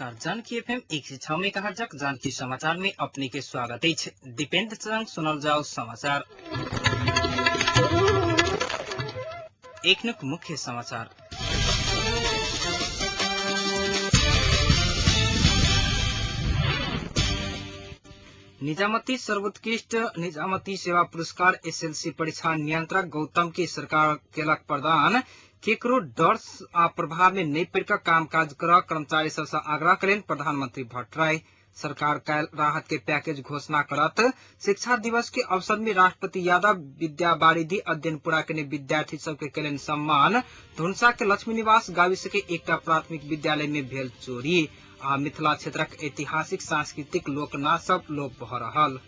नमस्कार, जानकी एफएम 106 मेगाहर्जक जानकी समाचार में अपने के स्वागत अछि। दीपेंद्र संग सुनल जाओ समाचार। एखनुक मुख्य समाचार। निजामती सर्वोत्कृष्ट निजामती सेवा पुरस्कार एसएलसी परीक्षा नियंत्रक गौतम के सरकार केलक प्रदान। केकरो डर आ प्रभाव में नहि पड़ि कऽ कामकाज करऽ कर्मचारी सबसँ आग्रह कयलनि प्रधानमंत्री भट्टराई। सरकार काल्हि राहत के पैकेज घोषणा करत। शिक्षा दिवस के अवसर में राष्ट्रपति यादव विद्या वारिधि अध्ययन पूरा केने विद्यार्थी सबके कयलनि सम्मान। धुनसा के लक्ष्मी निवास गाविस के एकटा प्राथमिक विद्यालय में भेल चोरी। आ मिथिला क्षेत्रक ऐतिहासिक सांस्कृतिक लोकनाच सब लोप भऽ रहल।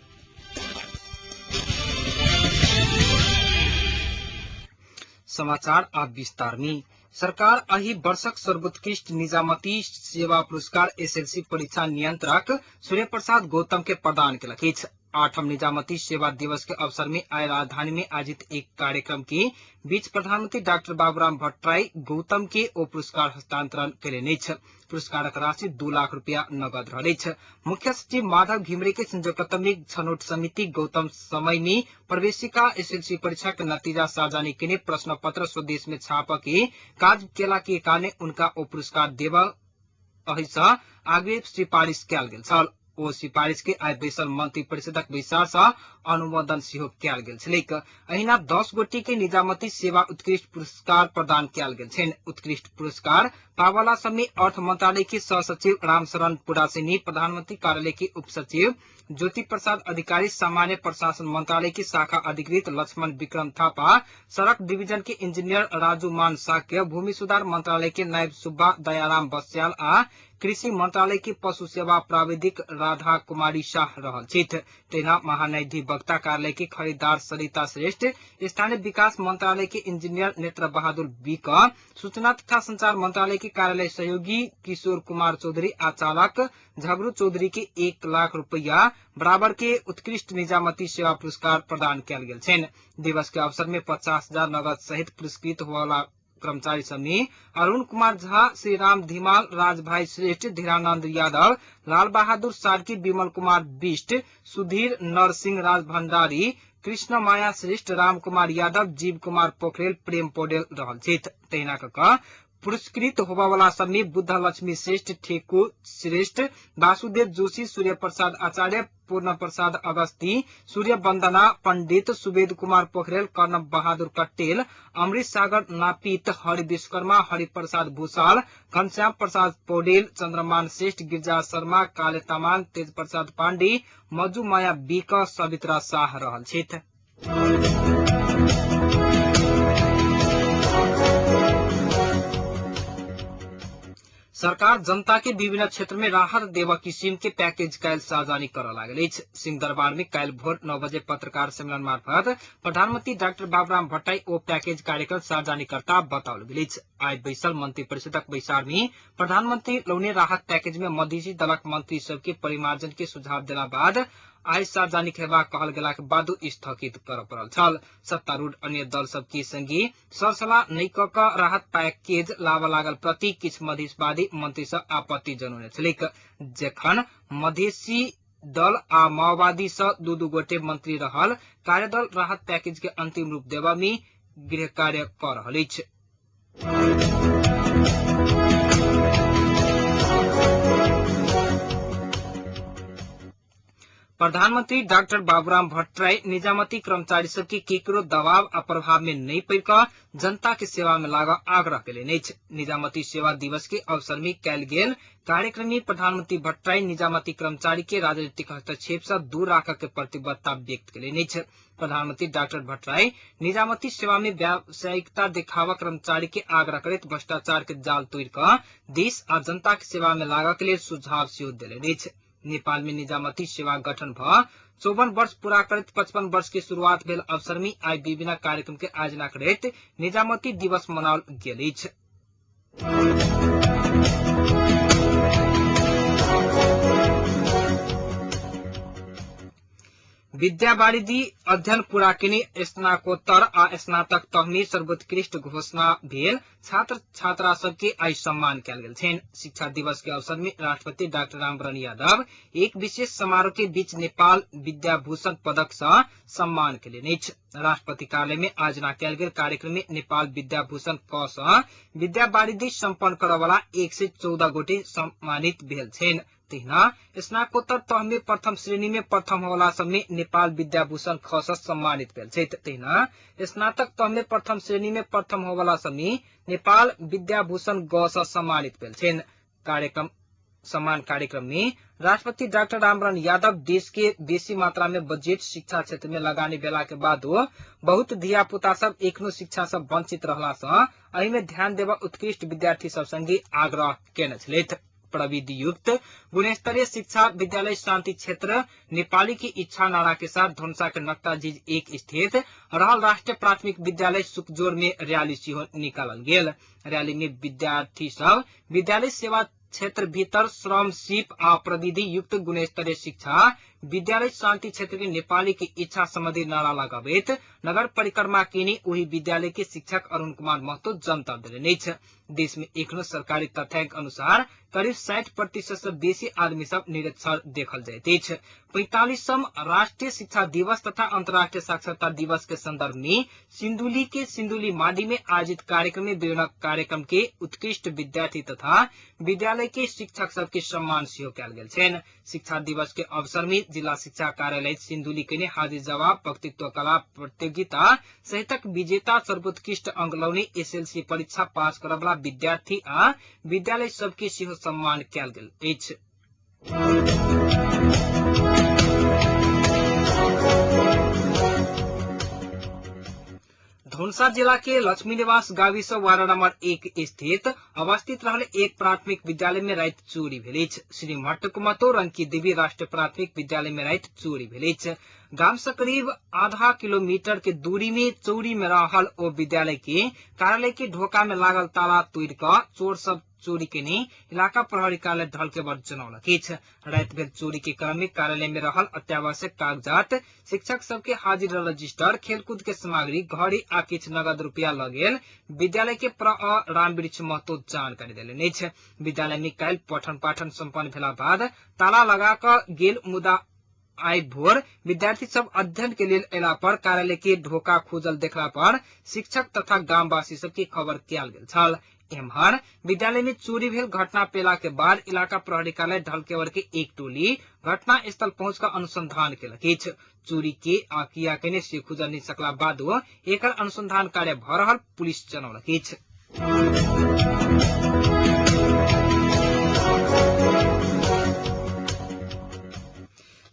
समाचार आब विस्तार में। सरकार एहि वर्षक सर्वोत्कृष्ट निजामती सेवा पुरस्कार एसएलसी परीक्षा नियंत्रक सूर्य प्रसाद गौतम के प्रदान केलक अछि। आठम निजामती सेवा दिवस के अवसर में आइ राजधानी में आयोजित एक कार्यक्रम के बीच प्रधानमंत्री डॉक्टर बाबूराम भट्टराई गौतम के ओ पुरस्कार हस्तांतरण कयलनि अछि। पुरस्कारक राशि 2 लाख रुपया नगद रहल अछि। मुख्य सचिव माधव घिमिरे के संयोजकत्व में छनौट समिति गौतम समय में प्रवेशिका एसएलसी परीक्षा के नतीजा सार्वजनिक केने प्रश्न पत्र स्वदेश में छाप के काज केला के कारण उनका ओ पुरस्कार देबऽ एहि सँ आगे सिफारिश कयल गेल छल। ओ सिफारिश के आइ बैसल मंत्री परिषदक बैसार सँ अनुमोदन सेहो कयल गेल छलैक। एहिना 10 गोटे के निजामती सेवा उत्कृष्ट पुरस्कार प्रदान कयल गेल छनि। उत्कृष्ट पुरस्कार पावला सब में अर्थ मंत्रालय के सह सचिव रामशरण पुरासेनी, प्रधानमंत्री कार्यालय के उप सचिव ज्योति प्रसाद अधिकारी, सामान्य प्रशासन मंत्रालय के शाखा अधिकृत लक्ष्मण विक्रम थापा, सड़क डिवीजन के इंजीनियर राजू मान साक्य, भूमि सुधार मंत्रालय के नायब सुब्बा दयाराम बस्याल आ कृषि मंत्रालय के पशु सेवा प्राविधिक राधा कुमारी शाह रहल छथि। तहिना महान्यायाधिवक्ता कार्यालय के खरीदार सरिता श्रेष्ठ, स्थानीय विकास मंत्रालय के इंजीनियर नेत्र बहादुर विक, सूचना तथा संचार मंत्रालय के कार्यालय सहयोगी किशोर कुमार चौधरी आ चालक झगरू चौधरी के 1 लाख रुपया बराबर के उत्कृष्ट निजामती सेवा पुरस्कार प्रदान कयल गेल छनि। दिवस के अवसर में 50,000 नगद सहित पुरस्कृत होवला कर्मचारी सब में अरुण कुमार झा, श्रीराम धीमाल, राजभाई श्रेष्ठ, धीरानंद यादव, लाल बहादुर सार्की, विमल कुमार बिष्ट, सुधीर नरसिंह राज भंडारी, कृष्ण माया श्रेष्ठ, राम कुमार यादव, जीव कुमार पोखरेल, प्रेम पौडेल रहल छथि। तहिना कऽ पुरस्कृत होबयवला सब में बुद्ध लक्ष्मी श्रेष्ठ, ठेकू श्रेष्ठ, वासुदेव जोशी, सूर्य प्रसाद आचार्य, पूर्ण प्रसाद अगस्ती, सूर्य वंदना पंडित, सुवेद कुमार पोखरेल, कर्ण बहादुर कट्टेल, अमृत सागर नापित, हरि विश्वकर्मा, हरिप्रसाद भूषाल, घनश्याम प्रसाद पौडेल, चंद्रमान श्रेष्ठ, गिरिजा शर्मा, काले तामाङ, तेज प्रसाद पाण्डे, मजु माया बिक, सवित्रा शाह रहल छथि। सरकार जनता के विभिन्न क्षेत्र में राहत देबऽ किसिम के पैकेज काल्हि सार्वजनिक करऽ लागल अछि। सिंहदरबार में काल्हि भोर 9 बजे पत्रकार सम्मेलन मार्फत प्रधानमंत्री डाक्टर बाबूराम भट्टराई ओ पैकेज कार्यक्रम सार्वजनिक करता बताओल गेल अछि। आइ बैसल मंत्री परिषदक बैसार में प्रधानमंत्री लौने राहत पैकेज में मधेसी दलक मंत्री सबके परिमार्जन के सुझाव देला बाद आइ सार्वजनिक हेबाक कहल गेलाक बादो स्थगित करऽ पड़ल छल। सत्तारूढ़ अन्य दल सबके संगे सरसलाह नहि कऽ कऽ राहत पैकेज लाबऽ लागल प्रति किछु मधेशवादी मंत्री सब आपत्ति जनौने छलैक। जखन मधेसी दल आ माओवादी सँ दू-दू गोटे मंत्री रहल कार्यदल राहत पैकेज के अंतिम रूप देबऽ में गृह कार्य कऽ रहल अछि। प्रधानमंत्री डॉक्टर बाबूराम भट्टराई निजामती कर्मचारी सबके केकरो दबाव आ प्रभाव में नहि पड़ि कऽ जनता के सेवा में लागऽ आग्रह कयलनि अछि। निजामती सेवा दिवस के अवसर में कयल गेल कार्यक्रम में प्रधानमंत्री भट्टराई निजामती कर्मचारी के राजनीतिक हस्तक्षेप सँ दूर राखऽ के प्रतिबद्धता व्यक्त कयलनि अछि। प्रधानमंत्री डॉक्टर भट्टराई निजामती सेवा में व्यावसायिकता देखाबऽ कर्मचारी के आग्रह करैत भ्रष्टाचार के जाल तोड़ि कऽ देश आ जनता के सेवा में लागऽ के लेल सुझाव सेहो देलनि अछि। नेपाल में निजामती सेवा गठन भ 54 वर्ष पूरा करैत 55 वर्ष के शुरुआत भेल अवसर में आइ विभिन्न कार्यक्रम के आयोजना करैत निजामती दिवस मनाओल गेल अछि। विद्यावारिधि अध्ययन पूरा केने स्नातकोत्तर आ स्नातक तहमे सर्वोत्कृष्ट घोषणा भेल छात्र छात्रा सबके आइ सम्मान कयल गेल छनि। शिक्षा दिवस के अवसर में राष्ट्रपति डॉक्टर रामवरण यादव एक विशेष समारोह के बीच नेपाल विद्याभूषण पदक सँ सम्मान केलनि अछि। राष्ट्रपति कार्यालय में आयोजना कयल गेल कार्यक्रम में नेपाल विद्याभूषण क सँ विद्यावारिधि सम्पन्न करऽ 114 गोटे सम्मानित भेल छनि। तहिना स्नातकोत्तर तह में प्रथम श्रेणी में प्रथम होला सब में नेपाल विद्याभूषण ख सँ सम्मानित भेल छथि। तहिना स्नातक तह में प्रथम श्रेणी में प्रथम होवला सब में नेपाल विद्याभूषण ग सँ सम्मानित भेल छनि। कार्यक्रम सम्मान कार्यक्रम में राष्ट्रपति डॉक्टर रामवरण यादव देश के बेसी मात्रा में बजट शिक्षा क्षेत्र में लगानी भेला के बादो बहुत धिया पुता सब एखनो शिक्षा से वंचित रहला सँ एहि में ध्यान देबऽ उत्कृष्ट विद्यार्थी सब संगे आग्रह केने छलथि। प्रविधि युक्त गुणस्तरीय शिक्षा विद्यालय शांति क्षेत्र नेपाली की इच्छा नारा के साथ धनुषा के नक्टाझिज 1 स्थित रहल राष्ट्रीय प्राथमिक विद्यालय सुकजोर में रैली सेहो निकालल गेल। रैली में विद्यार्थी सब विद्यालय सेवा क्षेत्र भीतर श्रम सीप आ प्रविधि युक्त गुणस्तरीय शिक्षा विद्यालय शांति क्षेत्र के नेपाली की इच्छा संबंधी नारा लगाबैत नगर परिक्रमा केने ओहि विद्यालय के शिक्षक अरुण कुमार महतो जनतब देलनि अछि। देश में एखनो सरकारी तथ्यांक अनुसार करीब 60% से बेसी आदमी सब निरक्षर देखल जाइत अछि। 45वां राष्ट्रीय शिक्षा दिवस तथा अंतर्राष्ट्रीय साक्षरता दिवस के संदर्भ में सिंधुली के सिंधुली माडी में आयोजित कार्यक्रम में विभिन्न कार्यक्रम के उत्कृष्ट विद्यार्थी तथा विद्यालय के शिक्षक सबके सम्मान सेहो कयल गेल छनि। शिक्षा दिवस के अवसर में जिला शिक्षा कार्यालय सिंधुली के हाजिर जवाब वक्तृत्व कला प्रतियोगिता सहितक विजेता सर्वोत्कृष्ट अंक लौने एसएलसी परीक्षा पास करबला विद्यार्थी आ विद्यालय सबके सेहो सम्मान कयल गेल अछि। धनुषा जिला के लक्ष्मी निवास गाविस वार्ड नंबर 1 स्थित अवस्थित रहल एक प्राथमिक विद्यालय में राति चोरी भेल अछि। श्री मट्टकुमतो रंकी देवी राष्ट्रीय प्राथमिक विद्यालय में राति चोरी भेल अछि। गाम से करीब आधा किलोमीटर के दूरी में चोरी में रहल ओ विद्यालय के कार्यालय के ढोका में लागल ताला तोड़ कऽ चोर सब चोरी केने इलाका प्रहरी कार्यालय ढलकेबर जनौलक अछि। राति भेल चोरी के क्रम में कार्यालय में रहल अत्यावश्यक कागजात, शिक्षक सबके हाजिर रजिस्टर, खेलकूद के सामग्री, घड़ी आ किछु नगद रुपया लऽ गेल विद्यालय के प्र रामवृक्ष महतो जानकारी देलनि अछि। विद्यालय में काल्हि पठन पाठन सम्पन्न भेला बाद ताला लगा कऽ गेल, मुदा आइ भोर विद्यार्थी सब अध्ययन के लेल अयला पर कार्यालय के ढोका खुजल देखला पर शिक्षक तथा गामवासी सबके खबर कयल गेल छल। एम्हर विद्यालय में चोरी भेल घटना पेला के बाद इलाका प्रहरी कार्यालय ढलकेवर के एक टोली घटना स्थल पहुंच कर अनुसंधान केलक अछि। चोरी के आ किया केने से खुजल नहि सकला बादो एकर अनुसंधान कार्य भ रहल पुलिस जनौलक अछि।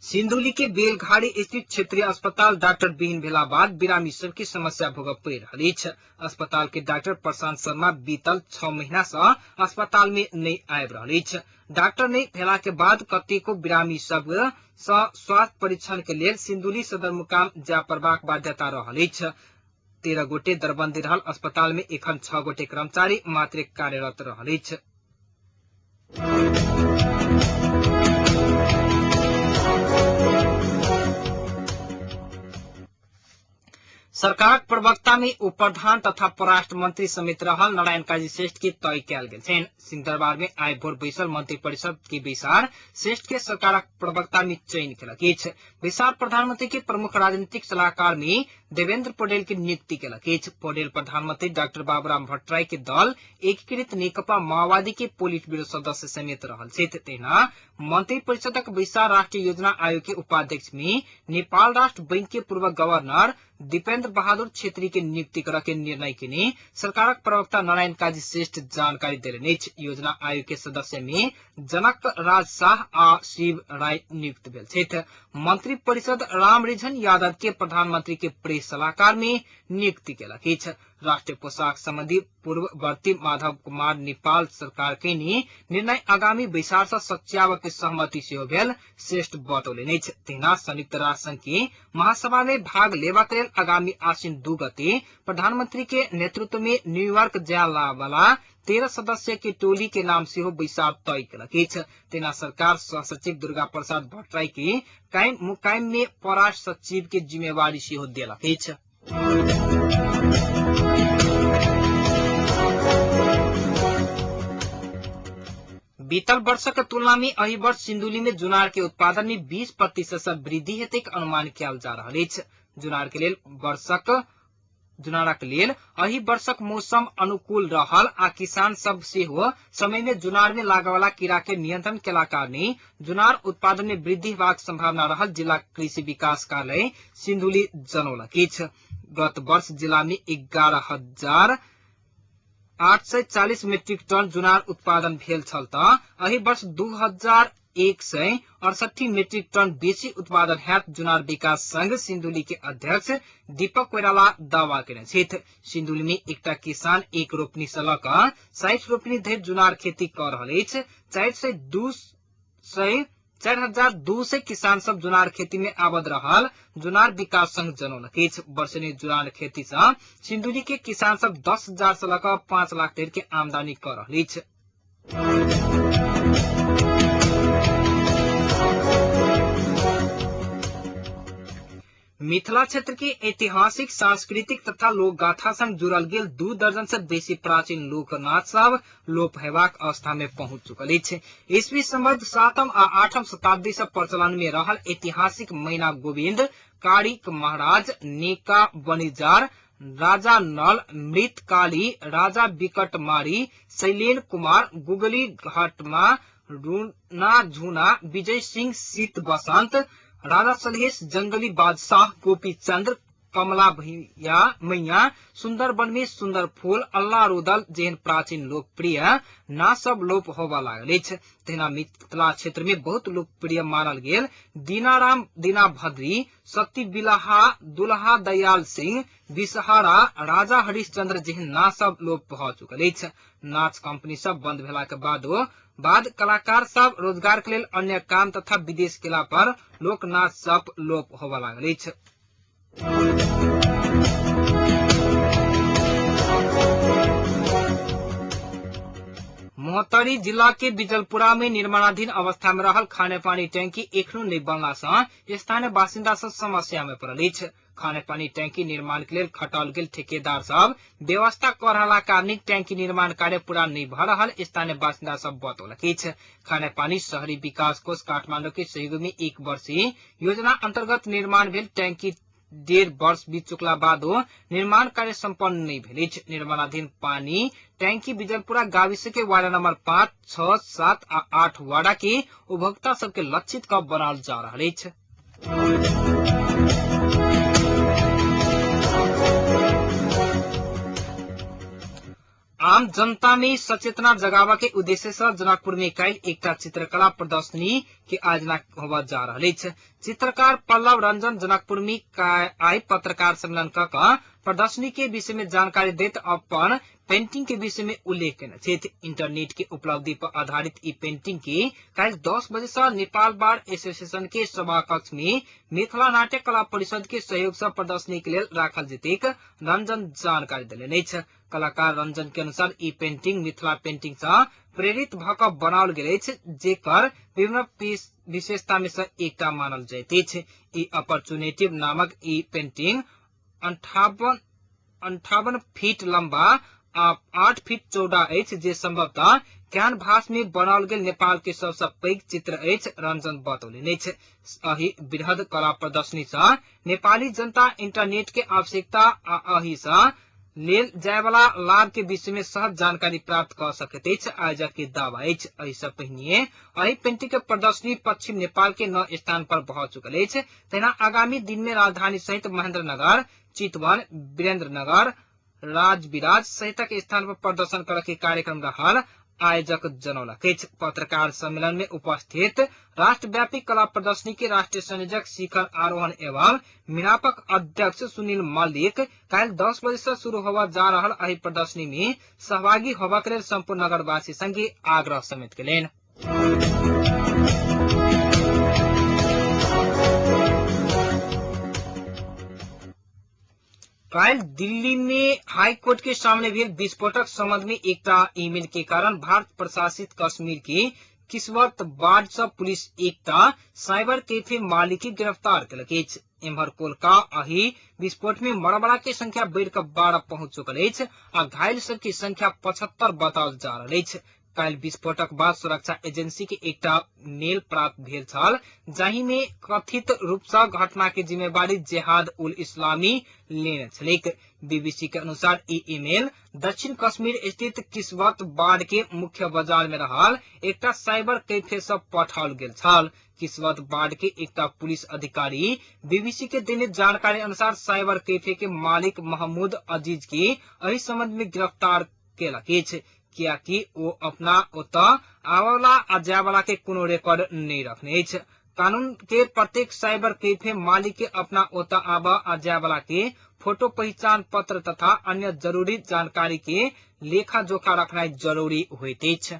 सिंधुली के बेलघाड़ी स्थित क्षेत्रीय अस्पताल डॉक्टर विहीन भेला बाद बिरामी सबके समस्या भोगऽ पड़ि रहल अछि। अस्पताल के डॉक्टर प्रशांत शर्मा बीतल 6 महीना से अस्पताल में नहीं आबि रहल अछि। डॉक्टर नहीं भेला के बाद कतेको बिरामी सब सँ स्वास्थ्य परीक्षण के लेल सिंधुली सदरमुकाम जाय पड़बाक बाध्यता रहल अछि। 13 गोटे दरबंदी रहल अस्पताल में एखन 6 गोटे कर्मचारी मात्र कार्यरत रहल अछि। सरकारक प्रवक्ता में उप प्रधान तथा परराष्ट्र मंत्री समेत रहल नारायण काजी श्रेष्ठ के तय कयल गेल छनि। सिंहदरबार में आइ भोर बैसल मंत्री परिषद के बैसार श्रेष्ठ के सरकारक प्रवक्ता में चयन केलक अछि। बैसार प्रधानमंत्री के प्रमुख राजनीतिक सलाहकार में देवेंद्र पौडेल के नियुक्ति केलक अछि। पौडेल प्रधानमंत्री डॉक्टर बाबूराम भट्टराई के दल एकीकृत नेकपा माओवादी के पोलिट ब्यूरो सदस्य समेत रहल छथि। तहिना मंत्री परिषदक बैसार राष्ट्रीय योजना आयोग के उपाध्यक्ष में नेपाल राष्ट्र बैंक के पूर्व गवर्नर दीपेन्द्र बहादुर छेत्री के नियुक्ति करऽ के निर्णय केने सरकारक प्रवक्ता नारायण काजी श्रेष्ठ जानकारी देलनि अछि। योजना आयोग के सदस्य में जनक राज शाह आ शिव राय नियुक्त भेल छथि। मंत्री परिषद रामरिझन यादव के प्रधानमंत्री के प्रेस सलाहकार में नियुक्ति केलक अछि। राष्ट्रिय पोशाक सम्बन्धी पूर्ववर्ती माधव कुमार नेपाल सरकार के निर्णय आगामी बैसार से सच्याव के सहमति सेहो भेल श्रेष्ठ बतौलनि अछि। तहिना संयुक्त राष्ट्र संघ के महासभा में भाग लेबाक लेल आगामी आश्विन 2 गते प्रधानमंत्री के नेतृत्व में न्यूयॉर्क जाय वाला 13 सदस्य के टोली के नाम सेहो बैसार तय केलक अछि। तहिना सरकार सहसचिव दुर्गा प्रसाद भट्टराई के कायम मुकायम में परराष्ट्र सचिव के जिम्मेवारी सेहो देलक अछि। बीतल वर्ष के तुलना में एहि वर्ष सिन्धुली में जुनार के उत्पादन में 20% से वृद्धि हेतैक अनुमान कयल जा रहल अछि। जुनारक लेल एहि वर्षक मौसम अनुकूल रहल आ किसान सब सेहो समय में जुनार में लागयवला कीड़ा के नियंत्रण केला कारणे जुनार उत्पादन में वृद्धि हेबाक संभावना रहल जिला कृषि विकास कार्यालय सिन्धुली जनौलक अछि। गत वर्ष जिला में 11,840 मेट्रिक टन जुनार उत्पादन भेल छल त एहि वर्ष 2,168 मेट्रिक टन बेसी उत्पादन हैत जुनार विकास संघ सिन्धुली के अध्यक्ष दीपक कोइराला दावा केने छथि। सिन्धुली में एकटा किसान 1 रोपनी से लऽ कऽ 60 रोपनी धरि जुनार खेती कऽ रहल अछि। 4,200 किसान सब जुनार खेती में आबद्ध रहल जुनार विकास संघ जनौलक अछि। वर्षेनी जुनार खेती से सिन्धुली के किसान सब 10,000 से लऽ कऽ 5 लाख धरि के आमदनी कऽ रहल अछि। मिथिला क्षेत्र के ऐतिहासिक, सांस्कृतिक तथा लोकगाथा संग जुड़ल गेल 2 दर्जन से बेसी प्राचीन लोकनाच सब लोप हेबाक अवस्था में पहुंच चुकल अछि। ईस्वी संवत 7म आ 8म शताब्दी से प्रचलन में रहल ऐतिहासिक मैना गोविंद, कारिक महाराज, नेका बनिजार, राजा नल, मृत काली, राजा विकट मारी, शैलेन कुमार, गुगली घाटमा, रूना झुना, विजय सिंह, शीत बसंत, राजा सलहेश, जंगली बादशाह, गोपी चंद्र, कमला भैया मैया, सुंदरबन में सुंदर फूल, अल्लाह रुदल जेहन प्राचीन लोकप्रिय नाच सब लोप होबय लागल अछि। तहिना मिथिला क्षेत्र में बहुत लोकप्रिय मानल गेल दीनाराम, दीनाभद्री, सती बिलाहा, दुल्हा दयाल सिंह, विषहारा, राजा हरिश्चंद्र जेहन नाच सब लोप भऽ चुकल अछि। नाच कंपनी सब बंद भेला के बाद कलाकार सब रोजगार के लेल अन्य काम तथा विदेश गेला पर लोक नाच सब लोप होबय लागल अछि। महोत्तरी जिला के बिजलपुरा में निर्माणाधीन अवस्था में रहल खानेपानी टैंकी एखनो नहि बनला सँ स्थानीय बासिन्दा सब समस्या में पड़ल अछि। खानेपानी टैंकी निर्माण के लेल खटाओल गेल ठेकेदार सब व्यवस्था कऽ रहला कारणे टैंकी निर्माण कार्य पूरा नहि भऽ रहल स्थानीय बासिन्दा सब बतौलक अछि। खानेपानी शहरी विकास कोष काठमाडौँ के सहयोग में 1 वर्षीय योजना अंतर्गत निर्माण भेल टैंकी 1.5 वर्ष बीत चुकला बादो निर्माण कार्य सम्पन्न नहि भेल अछि। निर्माणाधीन पानी टैंकी बिजलपुरा गाविस के वार्ड नंबर 5, 6, 7 आ 8 वार्डा के उपभोक्ता सबके लक्षित कऽ बनाओल जा रहल अछि। आम जनता में सचेतना जगावा के उद्देश्य से जनकपुर में काल्हि एकटा चित्रकला प्रदर्शनी के आयोजना होबय जा रहल अछि। चित्रकार पल्लव रंजन जनकपुर में आइ पत्रकार सम्मेलन कऽ कऽ प्रदर्शनी के विषय में जानकारी दैत अपन पेंटिंग के विषय में उल्लेख केने छथि। इंटरनेट के उपलब्धि पर आधारित ई पेंटिंग के काल्हि 10 बजे से नेपाल बार एसोसिएशन के सभा कक्ष में मिथिला नाट्य कला परिषद के सहयोग से प्रदर्शनी के लेल राखल जेतैक रंजन जानकारी देलनि अछि। कलाकार रंजन के अनुसार ई पेंटिंग मिथिला पेंटिंग से प्रेरित भऽ कऽ बनाओल गेल अछि, जेकर विभिन्न विशेषता में से एकटा मानल जाइत अछि। ई अपॉर्चुनिटी नामक ई पेंटिंग 58 फीट लंबा आ 8 फीट चौड़ा अछि, जे संभवतः कैनवास में बनाओल गेल नेपाल के सबसँ पैघ चित्र अछि, रंजन बतौलनि अछि। एहि वृहद कला प्रदर्शनी सँ नेपाली जनता इंटरनेट के आवश्यकता आ एहि सँ लेल जायवला लाभ के विषय में सहज जानकारी प्राप्त कऽ सकैत अछि, आयोजक के दावा अछि। एहि सँ पहिने एहि पेंटिंग के प्रदर्शनी पश्चिम नेपाल के 9 स्थान पर भऽ चुकल अछि। तहिना आगामी दिन में राजधानी सहित महेंद्रनगर, चितवन, वीरेंद्रनगर, राजविराज सहितक स्थान पर प्रदर्शन करऽ के कार्यक्रम रहल आयोजक जनौलक अछि। पत्रकार सम्मेलन में उपस्थित राष्ट्रव्यापी कला प्रदर्शनी के राष्ट्रीय संयोजक शिखर आरोहण एवं मिनापक अध्यक्ष सुनील मल्लिक काल्हि 10 बजे से शुरू होबय जा रहल एहि प्रदर्शनी में सहभागी होबय के लेल संपूर्ण नगरवासी संगे आग्रह समेत केलनि। काल्हि दिल्ली में हाईकोर्ट के सामने भेल विस्फोटक संबंध में एकटा ईमेल के कारण भारत प्रशासित कश्मीर के किश्तवाड़ से पुलिस एकटा साइबर कैफे मालिक के गिरफ्तार केलक अछि। एम्हर कोलका एहि विस्फोट में मरबला के संख्या बढ़ि कऽ 12 पहुंच चुकल अछि आ घायल सब के संख्या 75 बताओल जा रहल अछि। काल्हि विस्फोटक बाद सुरक्षा एजेंसी के एकटा मेल प्राप्त भेल छल जाहि में कथित रूप से घटना के जिम्मेवारी जेहाद उल इस्लामी लेने छलैक। बीबीसी के अनुसार ई ईमेल दक्षिण कश्मीर स्थित किश्तवाड़ के मुख्य बाजार में रहल एकटा साइबर कैफे से पठाओल गेल छल। किश्तवाड़ के एकटा पुलिस अधिकारी बीबीसी के देने जानकारी अनुसार साइबर कैफे के मालिक महमूद अजीज के एहि संबंध में गिरफ्तार केलक अछि, कियाकि ओ अपना ओतऽ आबयवला आ जायवला के कोनो रिकॉर्ड नहि रखने अछि। कानून के प्रत्येक साइबर कैफे मालिक के अपना ओतऽ आबऽ आ जायवला के फोटो, पहचान पत्र तथा अन्य जरूरी जानकारी के लेखा जोखा रखनाइ जरूरी होइत अछि।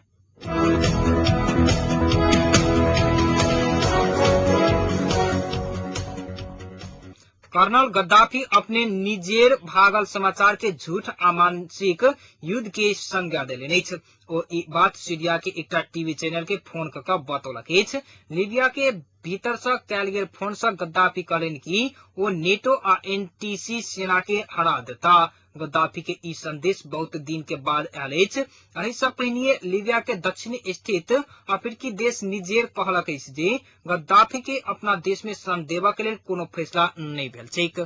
कर्नल गद्दाफी अपने निजेर भागल समाचार के झूठ आ मानसिक युद्ध के संज्ञा देलनि अछि। ओ ई बात सीरिया के एकटा टीवी चैनल के फोन क कऽ बतौलक अछि। लीबिया के भीतर से कयल गेल फोन से गद्दाफी कहलनि कि ओ नेटो आ एनटीसी सेना के हरा देता। गद्दाफी के ई संदेश बहुत दिन के बाद आयल अछि। एहि से पहिने लीबिया के दक्षिण स्थित अफ्रीकी देश निजेर कहलक अछि जे गद्दाफी के अपना देश में शरण देबऽ के लेल कोनो फैसला नहि भेल छैक।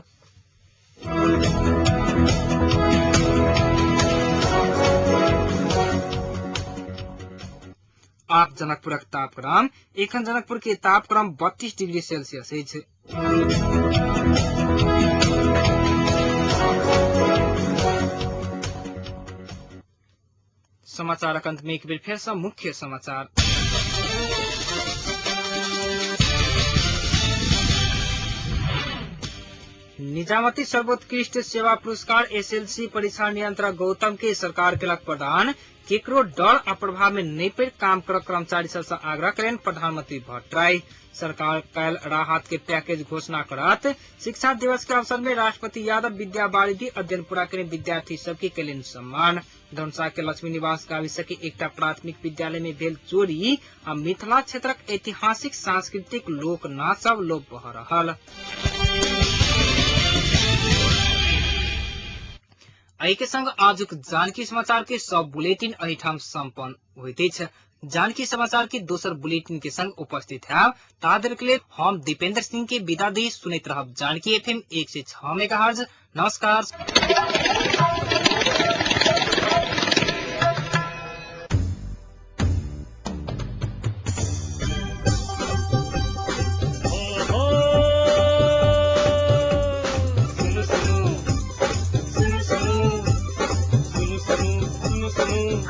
आप जनकपुरक तापक्रम एखन जनकपुर के तापक्रम 32 डिग्री सेल्सियस अछि। समाचारक अंत में एक बेर फेर से मुख्य समाचार। निजामती सर्वोत्कृष्ट सेवा पुरस्कार एसएलसी परीक्षा नियंत्रक गौतम के सरकार केलक प्रदान। केकरो डर आ प्रभाव में नहि पड़ि काम कर कर्मचारी सबसे आग्रह करें प्रधानमंत्री भट्टराई। सरकार काल्हि राहत के पैकेज घोषणा करत। शिक्षा दिवस के अवसर में राष्ट्रपति यादव विद्या वारिधि अध्ययन पूरा करें विद्यार्थी सबके केलनि सम्मान। धनुषा के लक्ष्मी निवास गाविस के एकटा प्राथमिक विद्यालय में भेल चोरी आ मिथिला क्षेत्रक ऐतिहासिक सांस्कृतिक लोक नाच सब लोप भऽ रहल। एहि के संग आजुक जानकी समाचार के सब बुलेटिन एहिठाम संपन्न होइत अछि। जानकी समाचार के दोसर बुलेटिन के संग उपस्थित है ता देर के लिए हम दीपेंद्र सिंह के विदा दी। सुनैत रहब जानकी एफएम 106 मेगाहर्ट्ज। नमस्कार।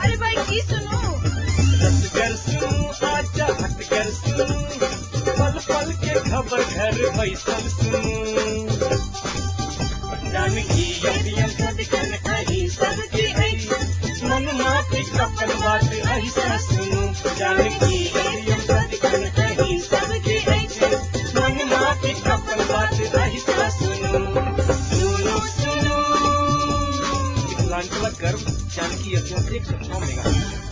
अरे भाई की सुनू, पल पल के खबर घर बैसल सुनू। जानकी एफएम सदिखन अहीं सबके अछि, मन माफिक अपन बात अहीं सुनू। जानकी एफएम सदिखन अहीं सबके अछि, मन माफिक अपन बात अहीं सुनू। सुनू सुनू मिथिलांचलक गर्व जानकी एफएम 106 मेगाहर्ट्ज।